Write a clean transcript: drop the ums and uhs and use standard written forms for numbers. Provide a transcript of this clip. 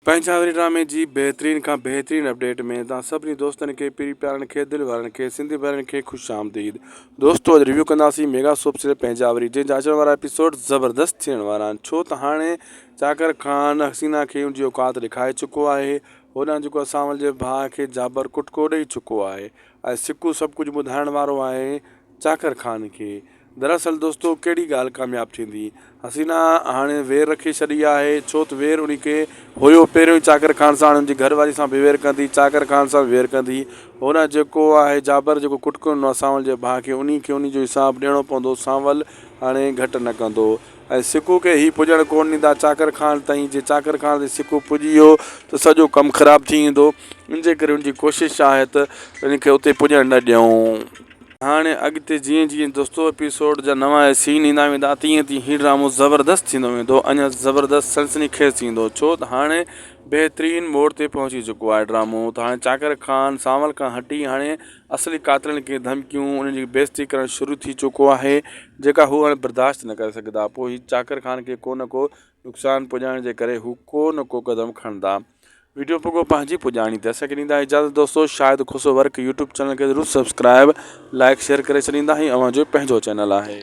پنهنجا وري ڊرامي جي بهترين کان بهترين اپڊيٽ ۾ توهان سڀني دوستن کي پيري پيارن کي دل وارن کي سنڌي ڀائرن کي خوش آمديد دوستو اڄ ريويو ڪنداسين ميگا سوپ سيريل پنهنجا وري جنهن جا اچڻ وارا ايپيسوڊ زبردست ٿيڻ وارا آهن ڇو ته هاڻي چاڪر خان حسينا کي ان جي اوقات ڏيکاري چڪو آهي هوڏانهن جيڪو سانول جي ڀاء کي جابر ڪٽڪو ڏئي چڪو آهي ۽ سڪو سڀ ڪجهه ٻڌائڻ وارو آهي چاڪر خان کي دراصل دوستو ڪهڙي ڳالهه ڪامياب ٿيندي. حسينا هاڻي وير رکي ڇڏي آهي ڇو ته وير انهي کي هيو پهريون ئي چاڪر خان سان هاڻي ان جي گهر واري سان به وير ڪندي چاڪر خان سان به وير ڪندي هوڏانهن جيڪو آهي جابر جيڪو ڪٽڪو ڏنو آهي سانول جي ڀاء کي انهي کي انهي جو حساب ڏيڻو پوندو سانول هاڻي گهٽ نه ڪندو ۽ سڪو کي هي پڄڻ ڪونه ڏيندا چاڪر خان تائين جي چاڪر خان تائين سڪو پڄي ويو ته سڄو ڪم خراب ٿي ويندو ان جي ڪري ان جي ڪوشش آهي ته ان کي اتي پڄڻ نه ڏيون. هاڻي اڳتي جيئن جيئن دوستو ايپيسوڊ جا نوان سين ايندا ويندا تيئن تيئن هي ڊرامو زبردست ٿيندو ويندو اڃا زبردست سنسني خيز ٿيندو ڇو ته هاڻي بهترين موڙ تي پهچي چڪو آهي ڊرامو ته هاڻي چاڪر خان سانول کان هٽي هاڻي اصلي قاتلن کي ڌمڪيون انهن جي بيعزتي ڪرڻ شروع ٿي چڪو آهي جيڪا هو هاڻي برداشت نه ڪري سگهندا پوء هي چاڪر خان کي ڪو نه ڪو نقصان پڄائڻ جي ڪري هو ڪو نه ڪو قدم کڻندا. ويڊيو پڳو پنهنجي پڄاڻي تي اسان کي ڏيندا اجازت دوستو Shahid Khoso work YouTube channel کي ضرور سبسڪرائب لائڪ شيئر ڪري ڇڏيندا هي اوهان جو پنهنجو چينل آهي.